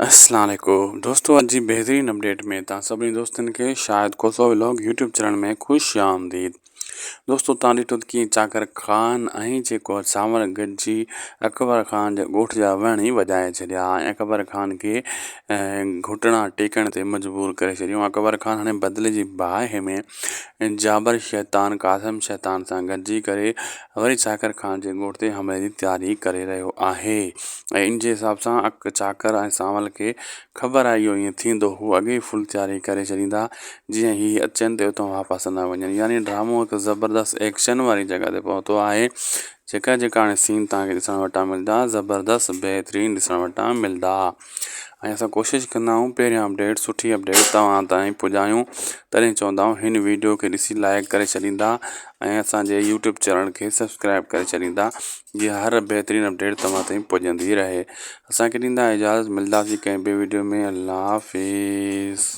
اسلام عليڪم دوستو اڄ جي بهترين اپڊيٽ ۾ توهان سڀني دوستن کي Shahid Khoso vlog YouTube channel ۾ خوش آمديد دوستو توهان ڏٺو ته ڪيئن چاڪر خان ۽ جيڪو سانول گڏجي اڪبر خان جي ڳوٺ جا وڻ ئي وڄائي ڇڏيا ۽ اڪبر خان کي گهٽنا ٽيڪڻ تي مجبور ڪري ڇڏيو اڪبر خان هاڻي بدلي جي باهه ۾ جابر شيطان قاسم شيطان سان گڏجي ڪري وري چاڪر خان جي ڳوٺ تي حملي جي تياري ڪري رهيو آهي ۽ ان جي حساب سان اڪ چاڪر ۽ سانول کي خبر آهي اهو ائين ٿيندو هو اڳي ئي فل تياري ڪري ڇڏيندا جيئن هي اچن ته اتان واپس نه وڃن يعني ڊرامو هڪ زبردست ايڪشن واري جڳهه تي پهتو آهي جيڪا جيڪا هاڻي سين توهان کي ڏسڻ وٽان ملدا زبردست بهترين ڏسڻ وٽان ملدا ۽ اسان ڪوشش ڪندا آهيون پهريان اپڊيٽ سٺي اپڊيٽ توهان تائين پڄايون تڏهن چوندا آهيون هن ويڊيو کي ڏسي لائڪ ڪري ڇڏيندا ۽ اسان جي يوٽيوب چينل کي سبسڪرائب ڪري ڇڏيندا جيئن هر بهترين اپڊيٽ توهان تائين پڄندي رهي اسان کي ڏيندا اجازت ملداسين ڪنهن ٻي ويڊيو ۾ الله حافظ.